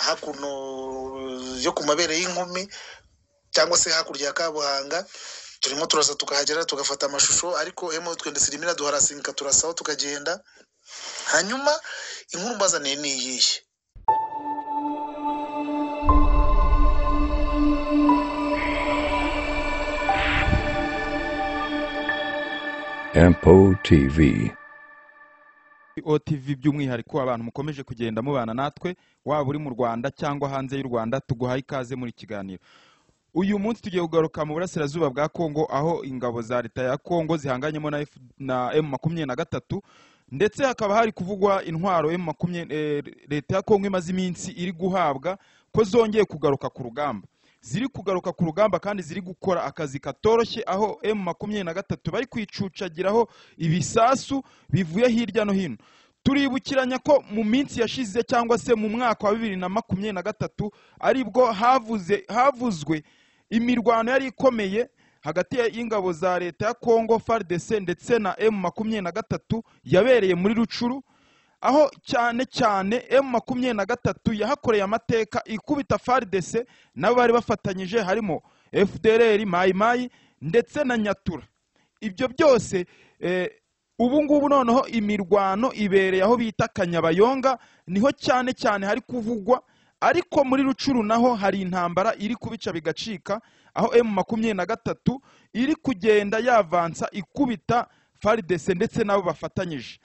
Hakuno yo ku mabere y'inkumi cyangwa se hakurya ya Kabuhanga, turimo turaza tukahagera tugafata amashusho, ariko M23 irimo iraduharasinga, turasaho tukagenda. Hanyuma inkuru mbazaniye ni iyihe? MPO TV. OTV, by'umwihariko abantu mukomeje kugenda mubana natwe, waba uri mu Rwanda cyangwa hanze y'u Rwanda, tuguhaye ikaze muri kiganiro. Uyu munsi tugiye kugaruka mu burasirazuba bwa Kongo, aho ingabo za leta ya Kongo zihanganyemo na M23, ndetse hakaba hari kuvugwa intwaro M20 leta ya Kongo imaze iminsi iri guhabwa ko zongeye kugaruka ku rugamba. Ziri kugaruka ku rugamba kandi ziri gukora akazi katoroshye, aho M23 bari kwicucagiraho ibisasu bivuye hirya no hino. Turibukiranya ko mu minsi yashize cyangwa se mu mwaka wa 2023 aribwo havuzwe imirwano yari ikomeye hagati y'ingabo za leta ya Kongo FARDC ndetse na M23 yabereye muri Rucuru, aho cyane cyane M23 yahakoreye amateka ikubita FARDC nabo bari bafatanyije, harimo FDLR, Mai Mai ndetse na Nyatura. Ibyo byose ubu ngubu noneho imirwano ibereye aho bita Kanyabayonga, niho cyane cyane hari kuvugwa. Ariko muri Rucuru naho hari intambara iri kubica bigacika, aho M23 iri kugenda yavansa ikubita FARDC ndetse nabo bafatanyije.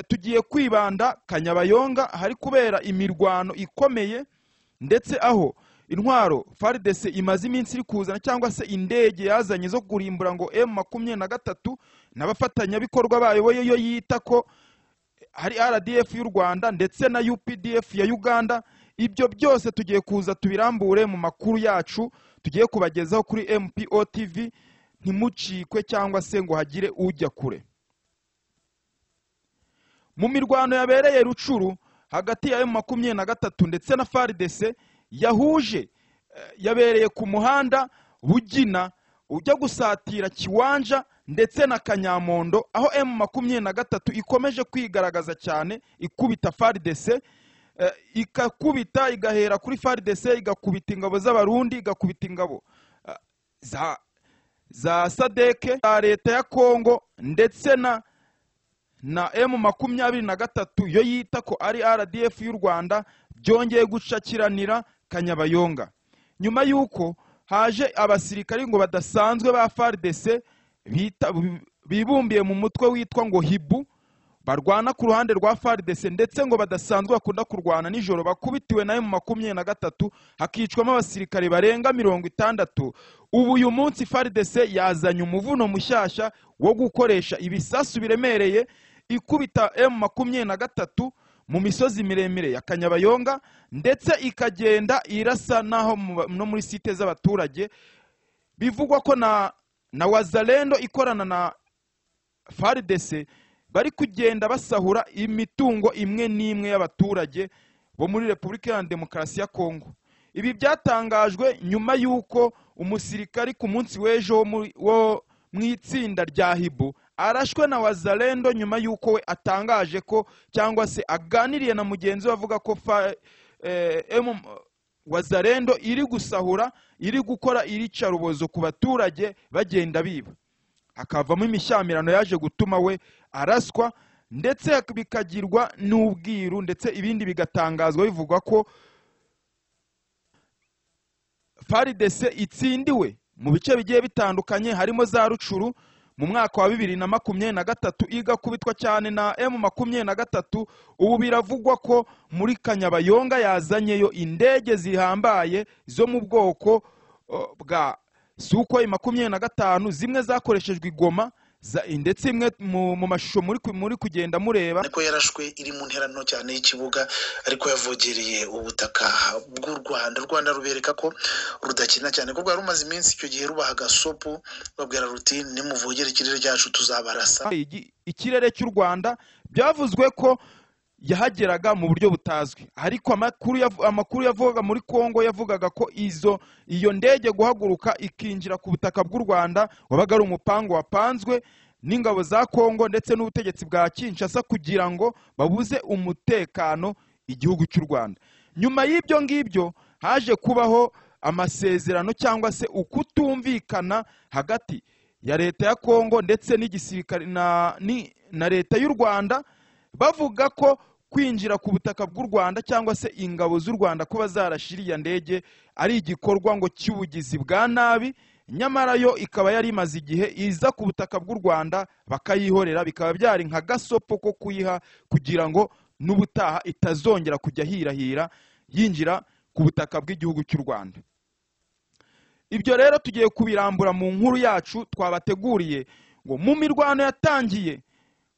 Tugiye kwibanda Kanyabayonga hari kubera imirwano ikomeye, ndetse aho intwaro FARDC imaze iminsi iri kuzana cyangwa se indege yazanye zo kurimbura ngo M23 n'abafatanyabikorwa bayo yo yita ko hari RDF y'u Rwanda ndetse na UPDF ya Uganda. Ibyo byose tugiye kuza tubirambure mu makuru yacu tugiye kubagezaho kuri MPO TV, ntimucikwe cyangwa se ngo hagire ujya kure. Mu mirwano yabereye Rucuru hagati ya M23 ndetse na FARDC yahuje, yabereye ku muhanda Bugina ujya gusatira Kiwanja ndetse na Kanyamondo, aho M23 ikomeje kwigaragaza cyane ikubita FARDC, ikakubita igahera kuri FARDC, igakubita ingabo z'Abarundi, igakubita ingabo za SADC, za leta ya Kongo ndetse na M23 yo yita ko ari RDF y'u Rwanda, byongeye gucakiranira Kanyabayonga. Nyuma yuko haje abasirikari ngo badasanzwe ba FARDC bibumbiye mu mutwe witwa ngo Hibu, barwana ku ruhande rwa FARDC ndetse ngo badasanzwe bakunda kurwana nijoro, bakubitiwe na M23 hakicwamo abasirikari barenga 60. Ubu uyu munsi FARDC yazanye umuvuno mushyashya wo gukoresha ibisasu biremereye ikubita M23 mu misozi miremire ya Kanyabayonga, ndetse ikagenda irasa naho no muri site z'abaturage. Bivugwa ko na Wazalendo ikorana na FARDC bari kugenda basahura imitungo imwe n'imwe y'abaturage bo muri Repubulika ya Demokarasi ya Kongo. Ibi byatangajwe nyuma y'uko umusirikari ku munsi w'ejo wo mu itsinda rya Hibu arashwe na Wazalendo, nyuma y'uko we atangaje ko cyangwa se aganiriye na mugenzi we avuga ko Wazalendo iri gusahura, iri gukora iricarubozo ku baturage bagenda biba, hakavamo imishyamirano yaje gutuma we araswa, ndetse bikagirwa n'ubwiru, ndetse ibindi bigatangazwa bivugwa ko FARDC itsindiwe mu bice bigiye bitandukanye harimo za Rucuru mu mwaka wa 2023 igakubitwa cyane na M23. Ubu biravugwa ko muri Kanyabayonga yazanyeyo indege zihambaye zo mu bwoko bwa Sukhoi 25, zimwe zakoreshejwe igoma ndetse imwe mu mashusho muri kugenda mureba ariko yarashwe iri mu ntera nto cyane y'ikibuga, ariko yavogereye ubutaka bw'u Rwanda. U Rwanda rubereka ko rudakina cyane, kuko rwari rumaze iminsi icyo gihe rubaha gasopo, babwira ruti nimuvogere ikirere cyacu tuzabarasa. Ikirere cy'u Rwanda byavuzwe ko yahageraga mu buryo butazwi, ariko amakuru yavugaga muri Kongo yavugaga ko iyo ndege guhaguruka ikinjira ku butaka bw'u Rwanda wabaga ari umupango wapanzwe n'ingabo za Kongo ndetse n'ubutegetsi bwa Kinshasa kugira ngo babuze umutekano igihugu cy'u Rwanda. Nyuma y'ibyo ngibyo haje kubaho amasezerano cyangwa se ukutumvikana hagati ya leta ya Kongo ndetse n'igisirikare na leta y'u Rwanda, bavuga ko kwinjira ku butaka bw'u Rwanda cyangwa se ingabo z'u Rwanda kuba zarashiriye ndege ari igikorwa ngo cy'ubugizi bwa nabi, nyamara yo ikaba yari imaze igihe iza ku butaka bw'u Rwanda bakayihorera, bikaba byari nka gasopo ko kuyiha kugira ngo n'ubutaha itazongera kujya hirahira yinjira ku butaka bw'igihugu cy'u Rwanda. Ibyo rero tugiye kubirambura mu nkuru yacu twabateguriye. Ngo mu mirwano yatangiye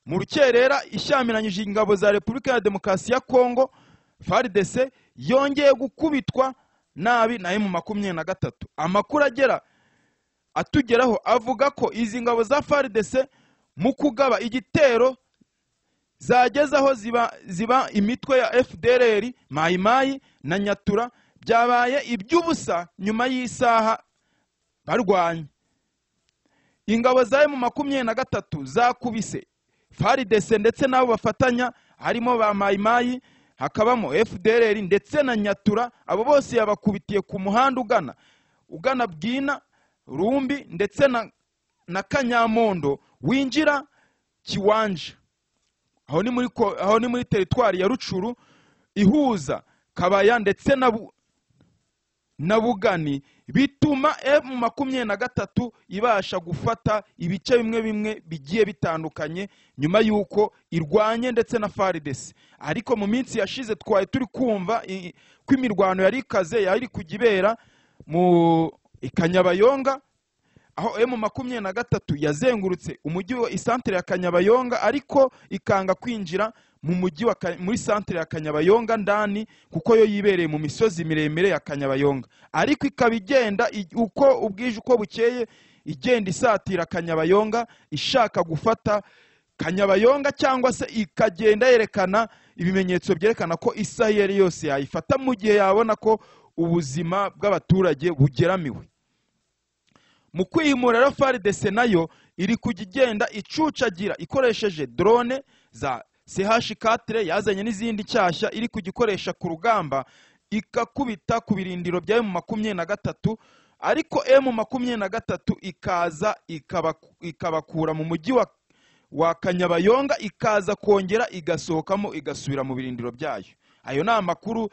mu rukerera ishyamiranyije ingabo za Repubulika ya Demokarasi ya Kongo, FARDC yongeye gukubitwa nabi na M23. Amakuru agera atugeraho avuga ko izi ngabo za FARDC mu kugaba igitero zageze aho ziba imitwe ya FDLR, Mai Mai na Nyatura, byabaye iby'ubusa nyuma y'isaha barwanye. Ingabo za M23 zakubise FARDC ndetse n'abo bafatanya harimo ba Mai Mai, hakabamo FDLR ndetse na Nyatura. Abo bose yabakubitiye ku muhanda ugana Bwina, Rumbi ndetse na Kanyamondo winjira Kiwanja. Aho ni muri teritwari ya Rucuru ihuza Kabaya ndetse na Bugani, bituma M23 ibasha gufata ibice bimwe bimwe bigiye bitandukanye nyuma yuko irwanye ndetse na FARDC. Ariko mu minsi yashize twaye turi kumva ko imirwano yari ikaze yari kugibera mu Kanyabayonga, aho M23 yazengurutse umujyi wa isantere ya Kanyabayonga, ariko ikanga kwinjira mu mujyi wa muri santere ya Kanyabayonga ndani, kuko yo yibereye mu misozi miremire ya Kanyabayonga. Ariko ikaba igenda uko ubwije uko bukeye igenda isatira Kanyabayonga, ishaka gufata Kanyabayonga cyangwa se ikagenda yerekana ibimenyetso byerekana ko isaha iyo ari yose yayifata mu gihe yabona ko ubuzima bw'abaturage bugeramiwe. Mu kwihimura rero FARDC nayo iri kujya igenda icucagira ikoresheje drone za CH4 yazanye n'izindi nshyashya iri kugikoresha ku rugamba, ikakubita ku birindiro bya M23, ariko M23 ikaza ikabakura mu mujyi wa Kanyabayonga, ikaza kongera igasohokamo igasubira mu birindiro byayo. Ayo ni amakuru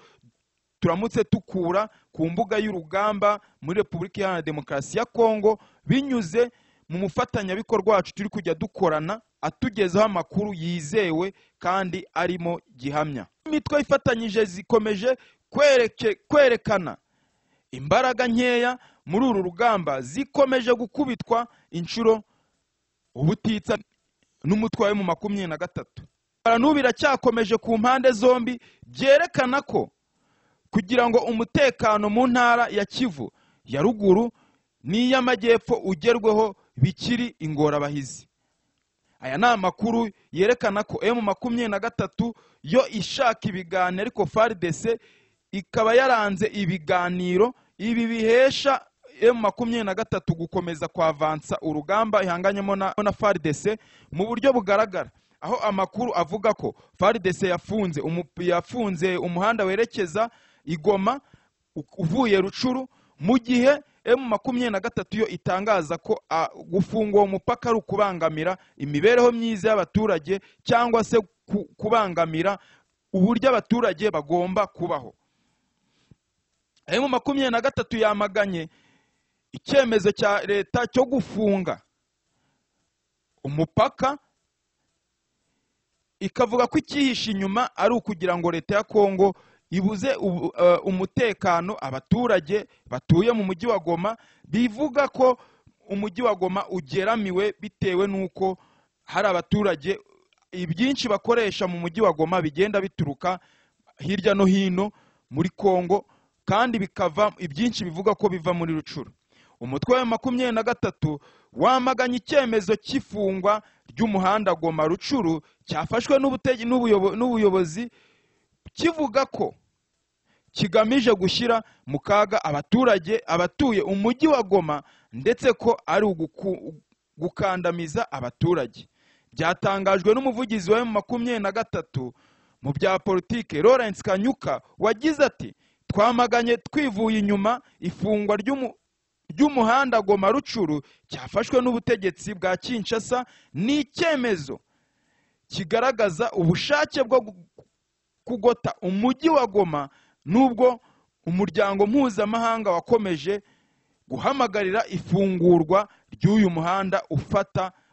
turamutse tukura ku mbuga y'urugamba muri Repubulika Iharanira Demokarasi ya Kongo, binyuze mu mufatanyabikorwa wacu turi kujya dukorana atugezaho amakuru yizewe kandi arimo gihamya. Imitwe ifatanyije zikomeje kwerekana imbaraga nkeya muri uru rugamba, zikomeje gukubitwa inshuro ubutitsa n'umutwe wa M23. N'ubu biracyakomeje ku mpande zombi, byerekana ko kugira ngo umutekano mu ntara ya Kivu ya ruguru n'iy'amajyepfo ugerweho bikiri ingorabahizi. Aya ni amakuru yerekana ko M23 yo ishaka ibiganiro, ariko FARDC ikaba yaranze ibiganiro. Ibi bihesha M23 gukomeza kwavansa urugamba ihanganyemo na FARDC mu buryo bugaragara, aho amakuru avuga ko FARDC yafunze umuhanda werekeza Igoma uvuye Rucuru, mu gihe M23 yo itangaza ko gufunga uwo mupaka ari ukubangamira imibereho myiza y'abaturage cyangwa se kubangamira uburyo abaturage bagomba kubaho. M23 yamaganye icyemezo cya leta cyo gufunga umupaka, ikavuga ko icyihishe inyuma ari ukugira ngo leta ya Kongo ibuze umutekano abaturage batuye mu mujyi wa Goma. Bivuga ko umujyi wa Goma ugeramiwe bitewe nuko hari abaturage ibyinshi bakoresha mu mujyi wa Goma bigenda bituruka hirya no hino muri Kongo, kandi bikava ibyinshi bivuga ko biva muri Rucuru. Umutwe wa 23 wamaganye icyemezo cy'ifungwa ry'umuhanda Goma Rucuru cyafashwe n'ubuyobozi, kivuga ko kigamije gushyira mu kaga abaturage abatuye umujyi wa Goma, ndetse ko ari gukandamiza abaturage. Byatangajwe n'umuvugizi wa M23 mu bya politike Lawrence Kanyuka wagize ati: "Twamaganye twivuye inyuma ifungwa ry'umuhanda Goma Rucuru cyafashwe n'ubutegetsi bwa Kinshasa. Ni icyemezo kigaragaza ubushake bwo kugota umujyi wa Goma, nubwo umuryango mpuzamahanga wakomeje guhamagarira ifungurwa ry'uyu muhanda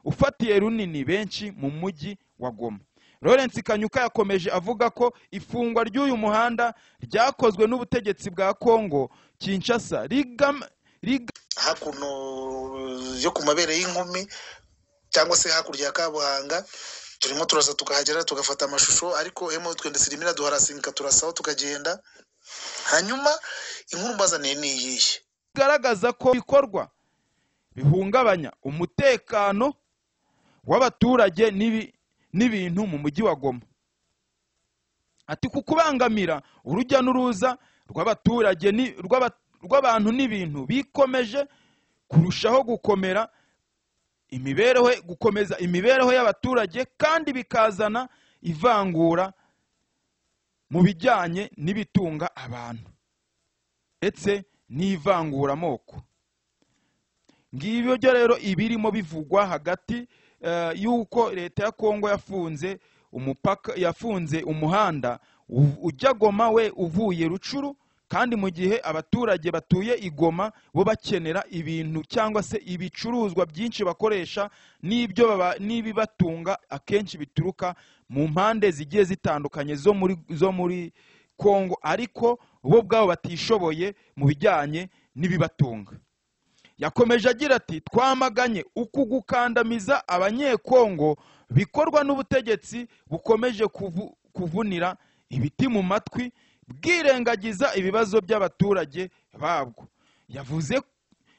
ufatiye runini benshi mu mujyi wa Goma." Lawrence Kanyuka yakomeje avuga ko ifungwa ry'uyu muhanda ryakozwe n'ubutegetsi bwa Kongo Kinshasa Hakuno yo ku mabere y'inkumi cyangwa se hakurya ya Kabuhanga, turimo turaza tukahagera, tugafata amashusho, ariko M23 irimo iraduharasinga, turasaho tukagenda. Hanyuma inkuru mbazaniye ni iyihe? Bigaragaza ko bikorwa bihungabanya umutekano w'abaturage n'ibintu mu mujyi wa Goma. Ati: "Ku kubangamira urujya n'uruza rw'abaturage rw'abantu n'ibintu bikomeje kurushaho gukomera imibereho, gukomeza imibereho y'abaturage, kandi bikazana ivangura mu bijyanye n'ibitunga abantu ndetse n'ivanguramoko." Ngibyo byo rero ibirimo bivugwa hagati y'uko leta ya Kongo yafunze umupaka, yafunze umuhanda ujya Goma we uvuye Rucuru, kandi mu gihe abaturage batuye i Goma bo bakenera ibintu cyangwa se ibicuruzwa byinshi bakoresha n'ibibatunga, akenshi bituruka mu mpande zigiye zitandukanye zo muri Kongo, ariko bo ubwabo batishoboye mu bijyanye n'ibibatunga. Yakomeje agira ati: "Twamaganye uku gukandamiza Abanyekongo bikorwa n'ubutegetsi bukomeje kuvunira ibiti mu matwi, bwirengagiza ibibazo by'abaturage babwo."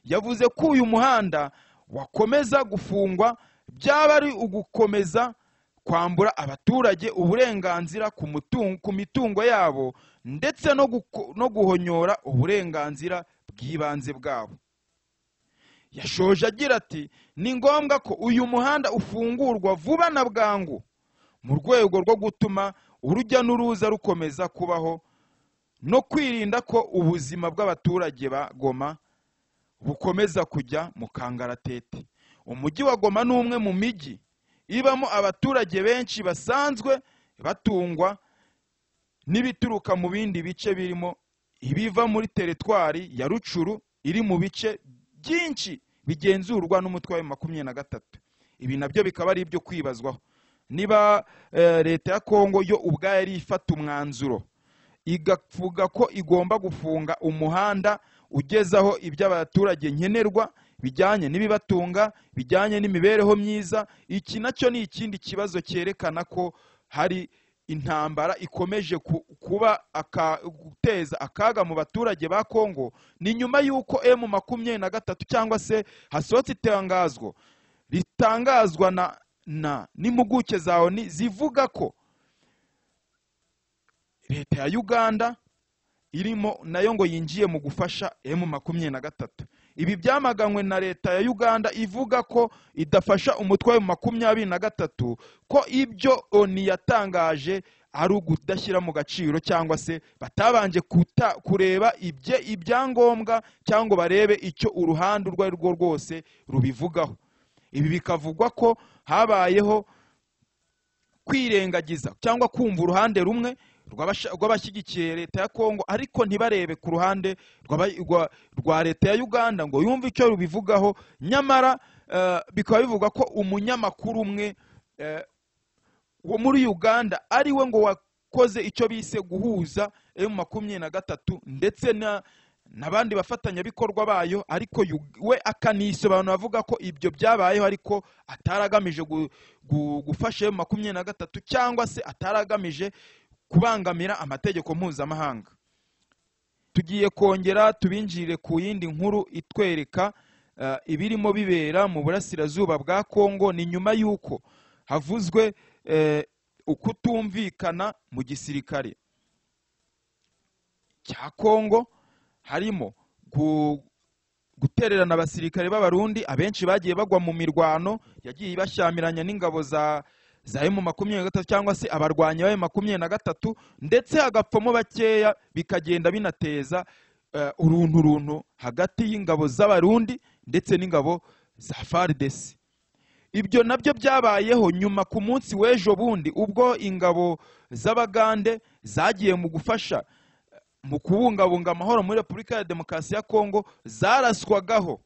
Yavuze ko uyu muhanda wakomeza gufungwa byaba ari ugukomeza kwambura abaturage uburenganzira ku mitungo yabo, ndetse no guhonyora uburenganzira bw'ibanze bwabo. Yashoje agira ati: "Ni ngombwa ko uyu muhanda ufungurwa vuba na bwangu mu rwego rwo gutuma urujya n'uruza rukomeza kubaho no kwirinda ko ubuzima bw'abaturage ba Goma bukomeza kujya mu kangaratete." Umujyi wa Goma ni umwe mu mijyi ibamo abaturage benshi basanzwe batungwa n'ibituruka mu bindi bice, birimo ibiva muri teritwari ya Rucuru iri mu bice byinshi bigenzurwa n'umutwe wa 23. Ibi nabyo bikaba ari ibyo kwibazwaho niba leta ya Kongo yo ubwayo yari ifata umwanzuro igavuga ko igomba gufunga umuhanda ugezaho iby'abaturage nkenerwa bijyanye n'ibibatunga, bijyanye n'imibereho myiza. Iki nacyo ni ikindi kibazo cyerekana ko hari intambara ikomeje kuba guteza akaga mu baturage ba Kongo. Ni nyuma y'uko M23 cyangwa se hasohotse itangazo ritangazwa na n'impuguke za ONU zivuga ko leta ya Uganda irimo nayo ngo yinjiye mu gufasha M23. Ibi byamaganywe na leta ya Uganda ivuga ko idafasha umutwe wa 23, ko ibyo ONU yatangaje ari ukudashyira mu gaciro cyangwa se batabanje kureba ibyangombwa cyangwa ngo barebe icyo uruhande urwo ari rwo rwose rubivugaho. Ibi bikavugwa ko habayeho kwirengagiza cyangwa kumva uruhande rumwe rw'abashyigikiye leta ya Kongo, ariko ntibarebe ku ruhande rwa leta ya Uganda ngo yumve icyo rubivugaho. Nyamara bikaba bivugwa ko umunyamakuru umwe wo muri Uganda ari we ngo wakoze icyo bise guhuza M23 ndetse n'abandi bafatanyabikorwa bayo, ariko we akanisobanura avuga ko ibyo byabayeho ariko ataragamije gufasha M23 cyangwa se ataragamije kubangamira amategeko mpuzamahanga. Tugiye kongera tubinjire ku yindi nkuru itwereka ibirimo bibera mu burasirazuba bwa Kongo. Ni nyuma y'uko havuzwe ukutumvikana mu gisirikare cya Kongo, harimo gutererana abasirikare b'Abarundi abenshi bagiye bagwa mu mirwano yagiye ibashyamiranya n'ingabo za za M23 cyangwa se abarwanyi ba M23, ndetse hagapfamo bakeya, bikagenda binateza uruntu runtu hagati y'ingabo z'Abarundi ndetse n'ingabo za FARDC. Ibyo nabyo byabayeho nyuma ku munsi w'ejo bundi, ubwo ingabo z'Abagande zagiye mu gufasha mu kubungabunga amahoro muri Repubulika ya Demokarasi ya Kongo zaraswagaho,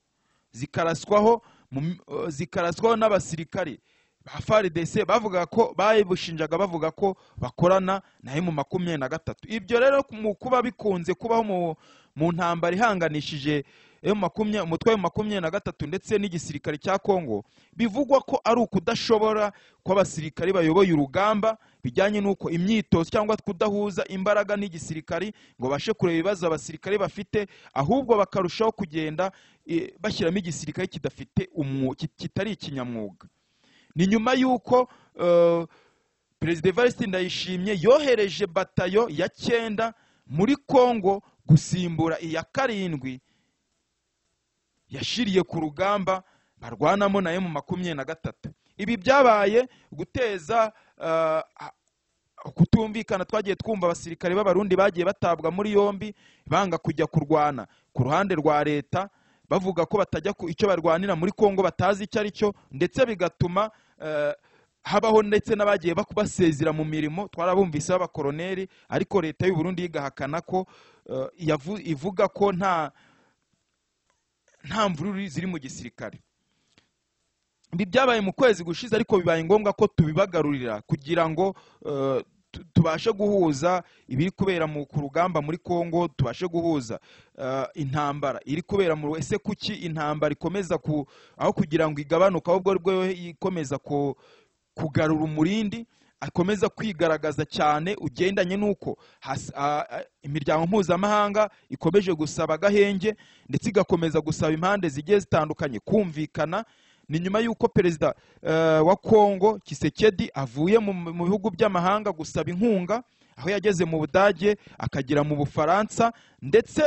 zikaraswaho n'abasirikari ba FARDC, bavuga ko babushinjaga bavuga ko bakorana na M23. Ibyo rero mu kuba bikunze kubaho mu ntambara ihanganishije umutwe wa M23 ndetse n'igisirikare cya Kongo, bivugwa ko ari ukudashobora kw'abasirikari bayoboye urugamba, bijyanye n'uko imyitozo cyangwa kudahuza imbaraga n'igisirikari ngo bashe kureba ibibazo abasirikari bafite, ahubwo bakarushaho kugenda bashyiramo igisirikare kidafite kitari ikinyamwuga. Ni nyuma y'uko Perezida Evariste Ndayishimiye yohereje batayo ya 9 muri Kongo gusimbura iya 7 yashiriye ku rugamba barwanamo na M23. Ibi byabaye guteza kutumvikana. Twagiye twumva abasirikare b'Abarundi bagiye batabwa muri yombi banga kujya kurwana ku ruhande rwa leta, bavuga ko batajya icyo barwanira muri Kongo batazi icyo ari cyo, ndetse bigatuma habaho ndetse n'abagiye basezera mu mirimo. Twarabumvise b'abakoroneri, ariko leta y'u Burundi igahakana ko ivuga ko nta mvururu ziri mu gisirikare. Ibi byabaye mu kwezi gushize, ariko bibaye ngombwa ko tubibagarurira kugira ngo tubashe guhuza ibiri kubera ku rugamba muri Kongo, tubashe guhuza intambara iri kubera mu ese kuki intambara ikomeza aho kugira ngo igabanuke, ahubwo aribwo ikomeza kugarura umurindi, akomeza kwigaragaza cyane, ugendanye n'uko imiryango mpuzamahanga ikomeje gusaba agahenge, ndetse igakomeza gusaba impande zigiye zitandukanye kumvikana. Ni nyuma y'uko perezida wa Kongo Tshisekedi avuye mu bihugu by'amahanga gusaba inkunga, aho yageze mu Budage, akagera mu Bufaransa, ndetse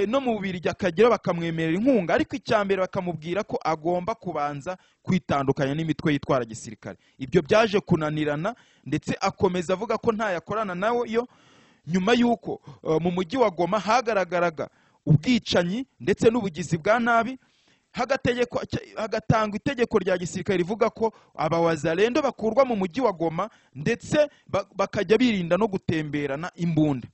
no mu Bubiligi akagera, bakamwemerera inkunga, ariko icyambere bakamubwira ko agomba kubanza kwitandukanya n'imitwe yitwara gisirikare. Ibyo byaje kunanirana, ndetse akomeza avuga ko ntayakorana nawe yo. Nyuma y'uko mu mujyi wa Goma hagaragaraga ubwicanyi ndetse n'ubugizi bwa nabi, hagatangwa itegeko rya gisirikare rivuga ko abawazalendo bakurwa mu mujyi wa Goma, ndetse bakajya birinda no gutemberana imbunda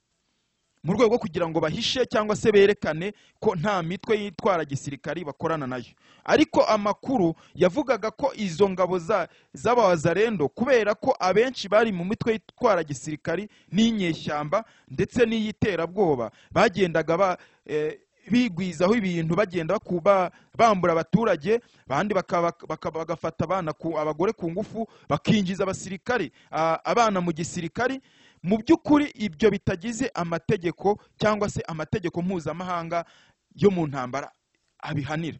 mu rwego kugira ngo bahishe cyangwa se berekane ko nta mitwe yitwara gisirikari bakorana nayo. Ariko amakuru yavugaga ko izo ngabo z'abawazalendo, kubera ko abenshi bari mu mitwe yitwara gisirikari n'inyeshyamba ndetse n'iyiterabwoba, bagendaga bigwizaho ibintu, bagenda bambura abaturage, abandi bagafata abana abagore ku ngufu, bakinjiza abasirikari abana mu gisirikari. Mu by'ukuri ibyo bitagize amategeko cyangwa se amategeko mpuzamahanga yo mu ntambara abihanira.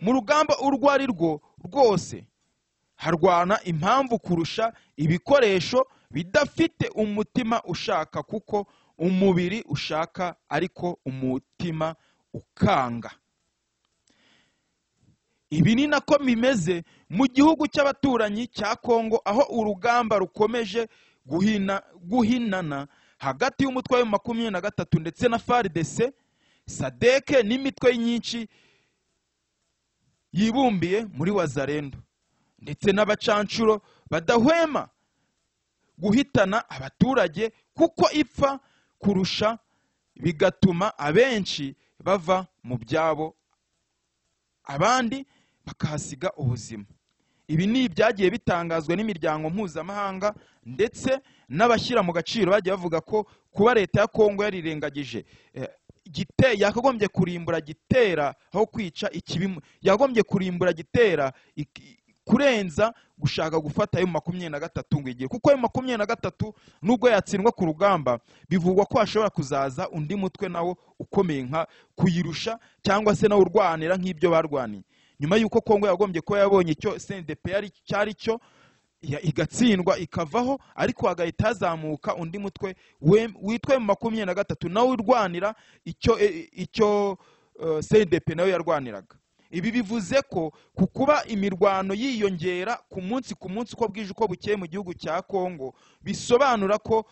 Mu rugamba urwo ari rwo rwose harwana impamvu kurusha ibikoresho bidafite umutima ushaka, kuko umubiri ushaka ariko umutima ukanga. Ibi ni nako bimeze mu gihugu cy'abaturanyi cya Kongo, aho urugamba rukomeje guhinana hagati y'umutwe wa M23 ndetse na FARDC, SADC n'imitwe nyinshi yibumbiye muri Wazalendo, ndetse n'abacancuro badahwema guhitana abaturage, kuko ipfa kurusha, bigatuma abenshi bava mu byabo, abandi bakahasiga ubuzima. Ibi ni ibyagiye bitangazwa n'imiryango mpuzamahanga ndetse n'abashyira mu gaciro, bagiye bavuga ko kuba leta ya Kongo yarirengagije yakagombye kurimbura gitera aho kwica ikibi, yagombye kurimbura gitera kurenza gushaka gufata M23 ngo igire, kuko M23 nubwo yatsindwa ku rugamba, bivugwa ko hashobora kuzaza undi mutwe nawo ukomeye nka kuyirusha, cyangwa se nawo urwanira nk'ibyo barwaniye. Nyuma y'uko Kongo yagombye ko yabonye icyo CNDP yari cyari cyo, igatsindwa ikavaho, ariko hagahita hazamuka undi mutwe witwa M23 nawe urwanira icyo CNDP nawe yarwaniraga. Ibi bivuze ko ku kuba imirwano yiyongera ku munsi ku munsi, uko bwije uko bukeye mu gihugu cya Kongo, bisobanura ko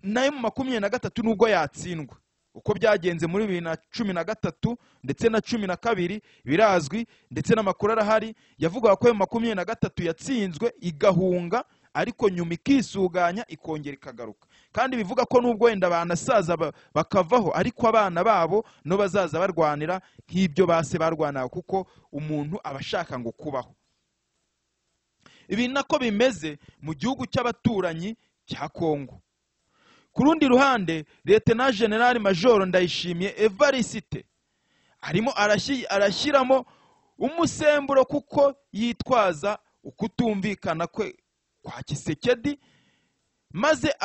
nayo mu 23 nubwo yatsindwa uko byagenze muri 2013 ndetse na 12 birazwi, ndetse n'amakuru arahari yavugaga ko M23 yatsinzwe igahunga, ariko nyuma ikisuganya ikongera ikagaruka. Kandi bivuga ko nubwo wenda banasaza bakavaho, ariko abana babo no bazaza barwanira nk'ibyo base barwanaga, kuko umuntu abashaka ngo kubaho. Ibi nako bimeze mu gihugu cy'abaturanyi cya Kongo. Ku rundi ruhande, Lieutenant General Major Ndayishimiye Evariste arimo arashyiramo umusemburo, kuko yitwaza ukutumvikana kwe kwa Tshisekedi, maze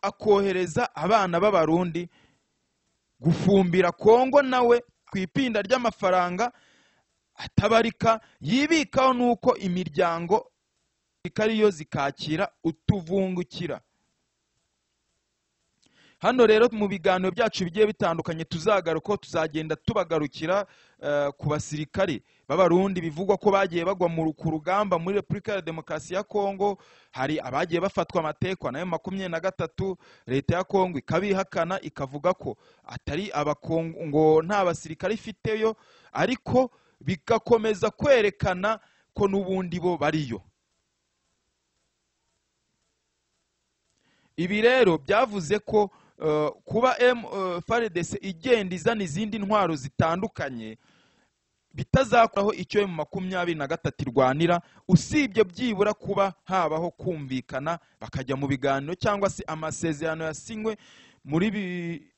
akohereza abana b'Abarundi gufumbira Kongo, nawe ku ipinda ry'amafaranga atabarika yibikaho, nuko imiryango ikariyo zikakira utuvungukira. Hano rero mu biganiro byacu bigiye bitandukanye tuzagaruka, tuzagenda tubagarukira ku basirikari b'Abarundi bivugwa ko bagiye bagwa ku rugamba muri Repubulika ya Demokarasi ya Kongo. Hari abagiye bafatwa amatekwa nayo 23, leta ya Kongo ikabihakana ikavuga ko atari abakongo, ngo nta basirikari ifiteyo, ariko bigakomeza kwerekana ko n'ubundi bo bariyo. Ibi rero byavuze ko kuba FARDC igenda izana izindi ntwaro zitandukanye bitazakuraho icyo M23 irwanira, usibye byibura kuba habaho kumvikana bakajya mu biganiro cyangwa se amasezerano yasinywe muri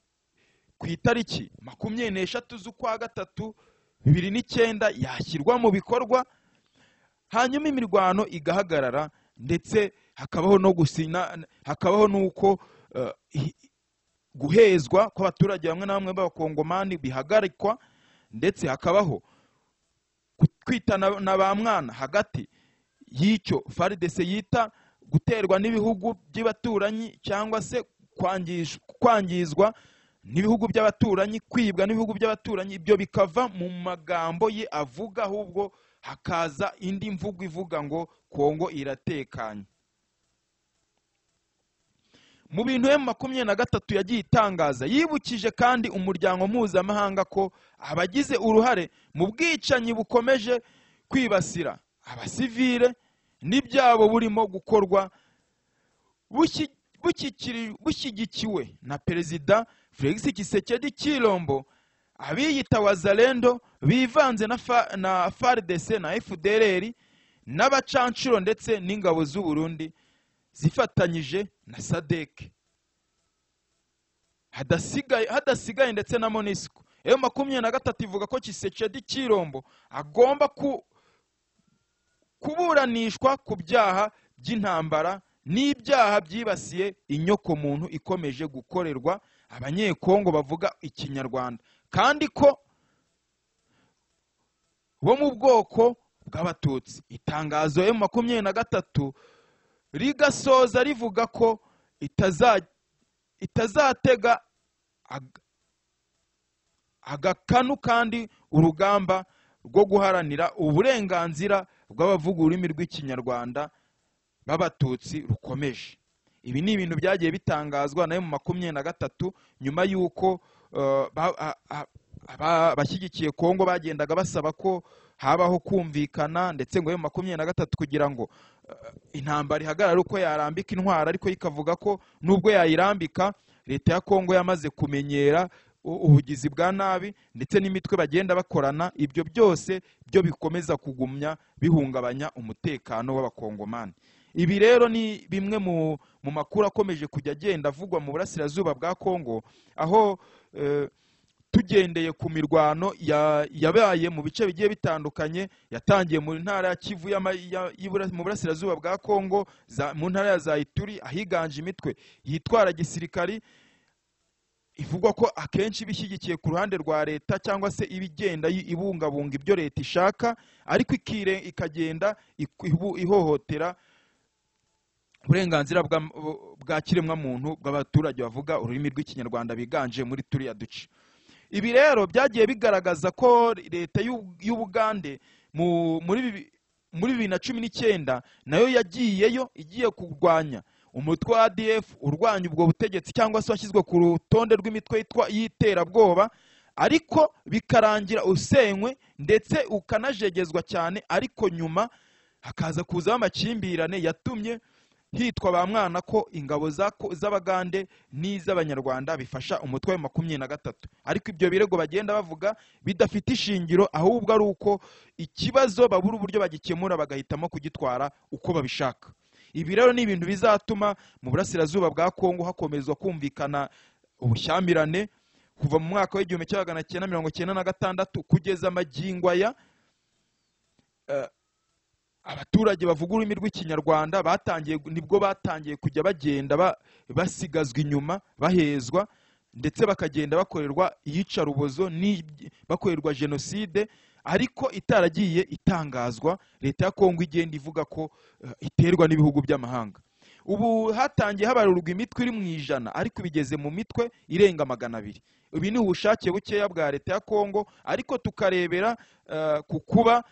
ku itariki 23 z'ukwa gatatu 2009 yashyirwa mu bikorwa, hanyuma imirwano igahagarara, ndetse hakabaho no gusina, hakabaho nuko guhezwa kw'abaturage bamwe na bamwe b'abakongomani bihagarikwa, ndetse hakabaho kwita na ba mwana hagati y'icyo FARDC yita guterwa n'ibihugu by'abaturanyi cyangwa se kwangizwa n'ibihugu by'abaturanyi, kwibwa n'ibihugu by'abaturanyi. Ibyo bikava mu magambo ye avuga, ahubwo hakaza indi mvugo ivuga ngo Kongo iratekanye. Mu bintu M23 yagiye itangaza, yibukije kandi umuryango mpuzamahanga ko abagize uruhare mu bwicanyi bukomeje kwibasira abasivile n'ibyabo burimo gukorwa bushyigikiwe na Perezida Felix Tshisekedi Tshilombo, abiyita Wazalendo bivanze na FARDC na FDLR n'abacancuro ndetse n'ingabo z'u Burundi zifatanyije na SADC, hadasigaye ndetse na MONUSCO. M23 ivuga ko Tshisekedi Tshilombo agomba kuburanishwa ku byaha by'intambara n'ibyaha byibasiye inyoko muntu ikomeje gukorerwa abanyekongo bavuga ikinyarwanda, kandi ko bo mu bwoko bw'abatutsi. Itangazo M23 rigasoza rivuga ko itazatega agakanu kandi urugamba rwo guharanira uburenganzira bw'abavuga ururimi rw'ikinyarwanda b'abatutsi rukomeje. Ibi ni ibintu byagiye bitangazwa na M23 nyuma y'uko abashyigikiye Kongo bagendaga basaba ko habaho kumvikana, ndetse ngo M23 kugira ngo intambara ihagarare uko yarambika intwara, ariko ikavuga ko nubwo yayirambika leta ya Kongo yamaze kumenyera ubugizi bwa nabi ndetse n'imitwe bagenda bakorana, ibyo byose byo bikomeza kugumya bihungabanya umutekano w'abakongomani. Ibi rero ni bimwe mu makuru akomeje kujya agenda avugwa mu burasirazuba bwa Kongo, aho tugendeye ku mirwano yabaye mu bice bigiye bitandukanye, yatangiye mu ntara ya Kivu mu burasirazuba bwa Kongo, mu ntara ya Zaituri ahiganje imitwe yitwara gisirikari ivugwa ko akenshi bishyigikiye ku ruhande rwa leta cyangwa se ibigenda ibungabunga ibyo leta ishaka, ariko ikagenda ihohotera uburenganzira bwa kiremwa muntu bw'abaturage bavuga ururimi rw'ikinyarwanda biganje muri turiya duce. Ibi rero byagiye bigaragaza ko leta y'Ubugande muri 2019 nayo yagiyeyo igiye kurwanya umutwe wa ADF urwanya ubwo butegetsi cyangwa se washyizwe ku rutonde rw'imitwe y'iterabwoba, ariko bikarangira usenywe ndetse ukanajegezwa cyane. Ariko nyuma hakaza kuzaho amakimbirane yatumye hitwa ba mwana ko ingabo z'Abagande n'iz'Abanyarwanda bifasha umutwe wa 23, ariko ibyo birego bagenda bavuga bidafite ishingiro, ahubwo ari uko ikibazo babura uburyo bagikemura bagahitamo kugitwara uko babishaka. Ibi rero ni ibintu bizatuma mu burasirazuba bwa Kongo hakomezwa kumvikana ubushyamirane kuva mu mwaka wa 1996 kugeza magingo aya. Abaturage bavuga ururimi rw'Ikinyarwanda batangiye, nibwo batangiye kujya bagenda basigazwa inyuma, bahezwa, ndetse bakagenda bakorerwa iyicarubozo, bakorerwa jenoside ariko itaragiye itangazwa. Leta ya Kongo igenda ivuga ko iterwa n'ibihugu by'amahanga. Ubu hatangiye habarurwa imitwe iri mu 100, ariko bigeze mu mitwe irenga 200. Ibi ni ubushake bukeya bwa leta ya Kongo, ariko tukarebera ku kuba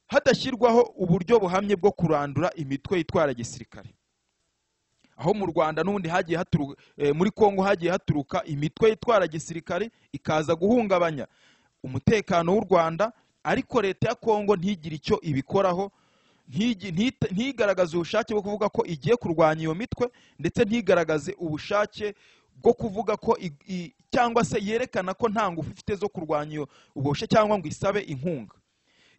hadashyirwaho uburyo buhamye bwo kurandura imitwe yitwara gisirikare. Aho mu Rwanda n'ubundi hagiye haturuka, muri Kongo hagiye haturuka imitwe yitwara gisirikare ikaza guhungabanya umutekano w'u Rwanda, ariko leta ya Kongo ntigire icyo ibikoraho, ntigaragaze ubushake bwo kuvuga ko igiye kurwanya iyo mitwe, ndetse ntigaragaze ubushake bwo kuvuga ko cyangwa se yerekana ko nta ngufu ifite zo kurwanya ubwo bushake cyangwa ngo isabe inkunga.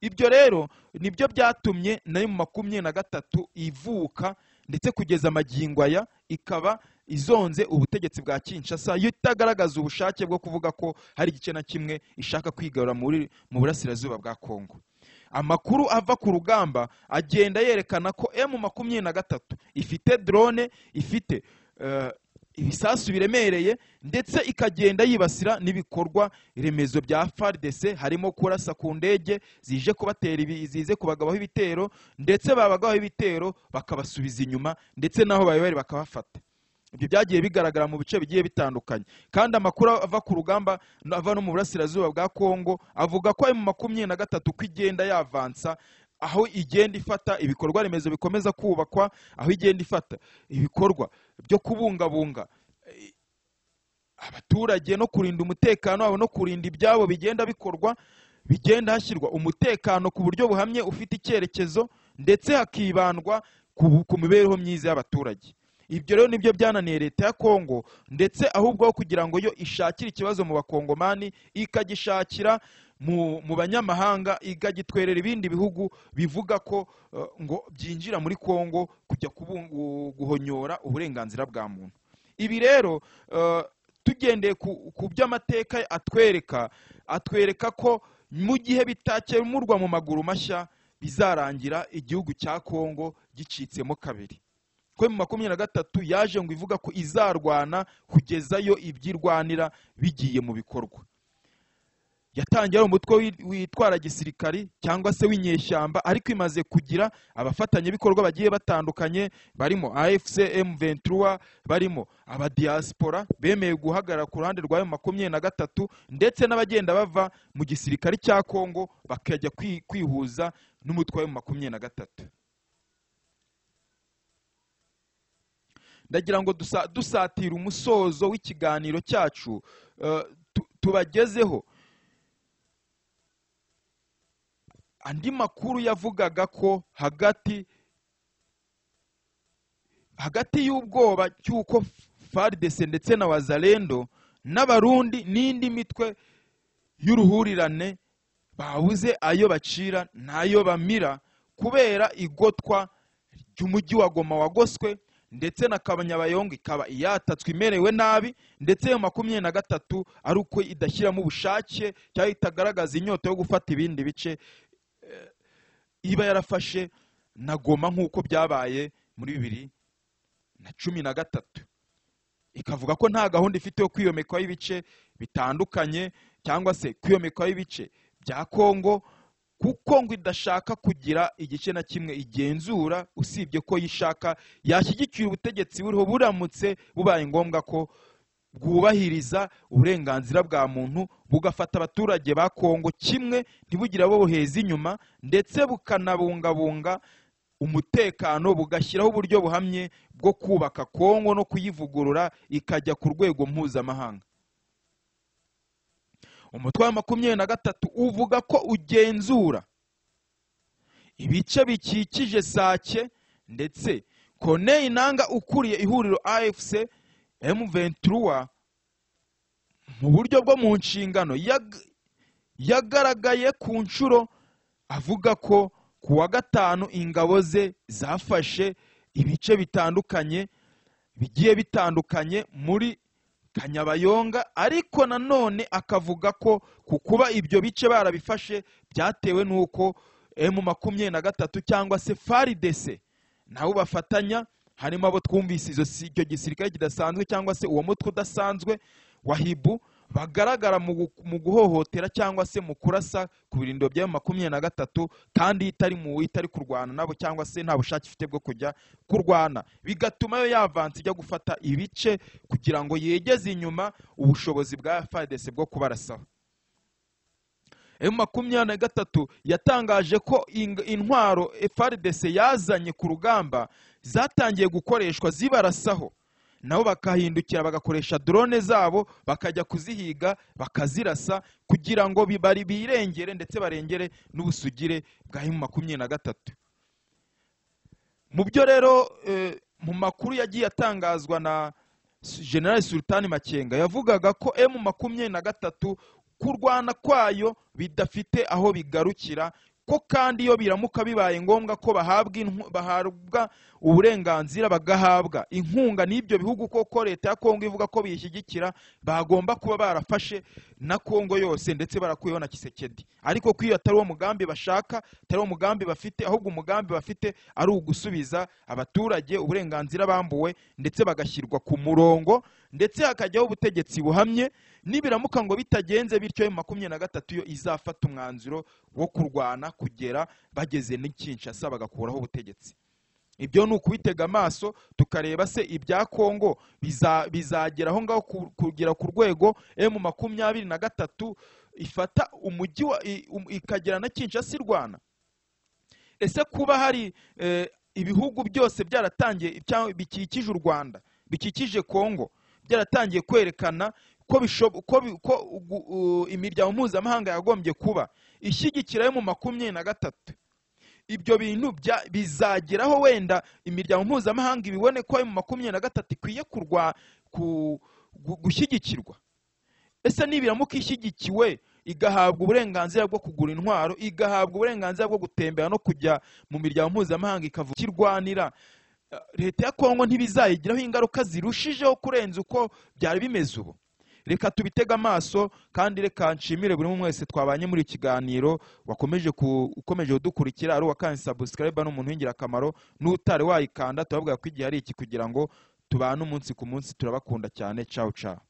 Ibyo rero nibyo byatumye nayo mu 23 ivuka, ndetse kugeza magingo aya ikaba izonze ubutegetsi bwa Kinshasa, yo itagaragaza ubushake bwo kuvuga ko hari igice na kimwe ishaka kwigarura mu burasirazuba bwa Kongo. Amakuru ava ku rugamba agenda yerekana ko M23 ifite drone, ifite ibisasu biremereye, ndetse ikagenda yibasira n'ibikorwa remezo bya FARDC, harimo kurasa ku ndege zije kubatera, zize kubagabaho ibitero, ndetse babagabaho ibitero bakabasubiza inyuma, ndetse naho bari bakabafata. Ibyo byagiye bigaragara mu bice bigiye bitandukanye. Kandi amakuru ava ku rugamba ava no mu burasirazuba bwa Kongo avuga ko M23 ko igenda yavansa, aho igenda ifata ibikorwa remezo bikomeza kubakwa, aho igenda ifata ibikorwa byo kubungabunga abaturage no kurinda umutekano wabo no kurinda ibyabo bigenda bikorwa, bigenda hashyirwa umutekano ku buryo buhamye ufite icyerekezo, ndetse hakibandwa ku mibereho myiza y'abaturage. Ibyo rero nibyo byananiye leta ya Kongo, ndetse ahubwo kugira ngo yo ishakire ikibazo mu bakongomani ikagishakira mu banyamahanga, ikagitwerera ibindi bihugu bivuga ko ngo byinjira muri Kongo kujya guhonyora uburenganzira bwa muntu. Ibi rero tugendeye ku by'amateka atwereka ko mu gihe bitakemurwa mu maguru mashya bizarangira igihugu cya Kongo gicitsemo kabiri. Ko mu 23 yaje ngo ivuga ko izarwana kugezayo ibyirwanira bigiye mu bikorwa. Yatangiye ari umutwe witwara gisirikari cyangwa se w'inyeshyamba, ariko imaze kugira abafatanyabikorwa bagiye batandukanye barimo AFC M23, barimo abadiaspora bemeye guhagarara ku ruhande rwa M23, ndetse n'abagenda bava mu gisirikari cya Kongo bakajya kwihuza n'umutwe wa M23. Ndagira ngo dusatira umusozo w'ikiganiro cyacu, tubagezeho andi makuru yavugaga ko hagati y'ubwoba cy'uko FARDC ndetse na Wazalendo n'Abarundi n'indi mitwe y'uruhurirane babuze ayo bacira n'ayo bamira kubera igotwa ry'umujyi wa Goma wagoswe, ndetse na Kanyabayonga ikaba yatatswe imerewe nabi, ndetse yo 23 ari uko idashyiramo ubushake cyangwa itagaragaza inyota yo gufata ibindi bice iba yarafashe na Goma nk'uko byabaye muri 2013. Ikavuga ko nta gahunda ifite yo kwiyomekaho ibice bitandukanye cyangwa se kwiyomekaho ibice bya Kongo, kuko ngo idashaka kugira igice na kimwe igenzura, usibye ko yishaka yashyigikira ubutegetsi buriho buramutse bubaye ngombwa ko bwubahiriza uburenganzira bwa muntu, bugafata abaturage ba Kongo kimwe, ntibugire abo buheza inyuma, ndetse bukanabungabunga umutekano, bugashyiraho uburyo buhamye bwo kubaka Kongo no kuyivugurura ikajya ku rwego mpuzamahanga. Umutwe wa 23 uvuga ko ugenzura ibice bikikije Sake, ndetse Corneille Nangaa ukuriye ihuriro AFC M23 mu buryo bwo mu nshingano yagaragaye ku nshuro avuga ko ku wa gatanu ingabo ze zafashe ibice bitandukanye bigiye bitandukanye muri Kanyabayonga, ariko nanone akavuga ko ku kuba ibyo bice barabifashe byatewe n'uko M23 cyangwa se FARDC nabo bafatanya, harimo abo twumvise icyo gisirikare kidasanzwe cyangwa se uwo mutwe udasanzwe wa Hibu, bagaragara mu guhohotera cyangwa se mu kurasa ku birindiro bya M23, kandi itari kurwana nabo cyangwa se nta bushake ifite bwo kujya kurwana, bigatuma yo yavanse ijya gufata ibice kugira ngo yegeze inyuma ubushobozi bwa FARDC bwo kubarasaho. M23 yatangaje ko intwaro FARDC yazanye ku rugamba zatangiye gukoreshwa zibarasaho, nabo bakahindukira bagakoresha drone zabo bakajya kuzihiga bakazirasa kugira ngo birengere ndetse barengere n'ubusugire bwa M23. Mu byo rero mu makuru yagiye atangazwa na General Sultani Makenga, yavugaga ko M23 kurwana kwayo bidafite aho bigarukira, ko kandi iyo biramuka bibaye ngombwa ko bahabwa uburenganzira bagahabwa inkunga n'ibyo bihugu, koko leta ya Kongo ivuga ko biyishyigikira, bagomba kuba barafashe na Kongo yose ndetse barakuyeho na Kisekedi. Ariko ko iyo atari uwo mugambi bashaka, atari uwo mugambi bafite, ahubwo umugambi bafite ari ugusubiza abaturage uburenganzira bambuwe ndetse bagashyirwa ku murongo, ndetse hakajyaho ubutegetsi buhamye. Nibiramuka ngo bitagenze bityo, M23 yo izafata umwanzuro wo kurwana kugera bageze n'i Kinshasa bagakuraho ubutegetsi. Ibyo ni ukubitega amaso tukareba se ibya Kongo bizagera aho ngaho kugera ku rwego M23 ifata umujyi ikagera na Kinshasa irwana. Ese kuba hari ibihugu byose byaratangiye bikikije u Rwanda, bikikije Kongo, byaratangiye kwerekana ko imiryango mpuzamahanga yagombye kuba ishyigikira M23, ibyo bintu bizageraho wenda imiryango mpuzamahanga ibibone ko M23 ikwiye gushyigikirwa? Ese nibiramuka ishyigikiwe igahabwa uburenganzira bwo kugura intwaro, igahabwa uburenganzira bwo gutembera no kujya mu miryango mpuzamahanga ikavukirwanira, leta ya Kongo ntibizayigiraho ingaruka zirushijeho kurenza uko byari bimeze ubu? Reka tubitega amaso, kandi reka nshimire buri umwe wese twabanye muri ikiganiro, wakomeje ukomeje kudukurikira, ari uwakanze subscribe n'umuntu w'ingirakamaro, n'utari wayikanda turababwira ko igihe ari iki kugira ngo tubane umunsi ku munsi. Turabakunda cyane. Ciao ciao.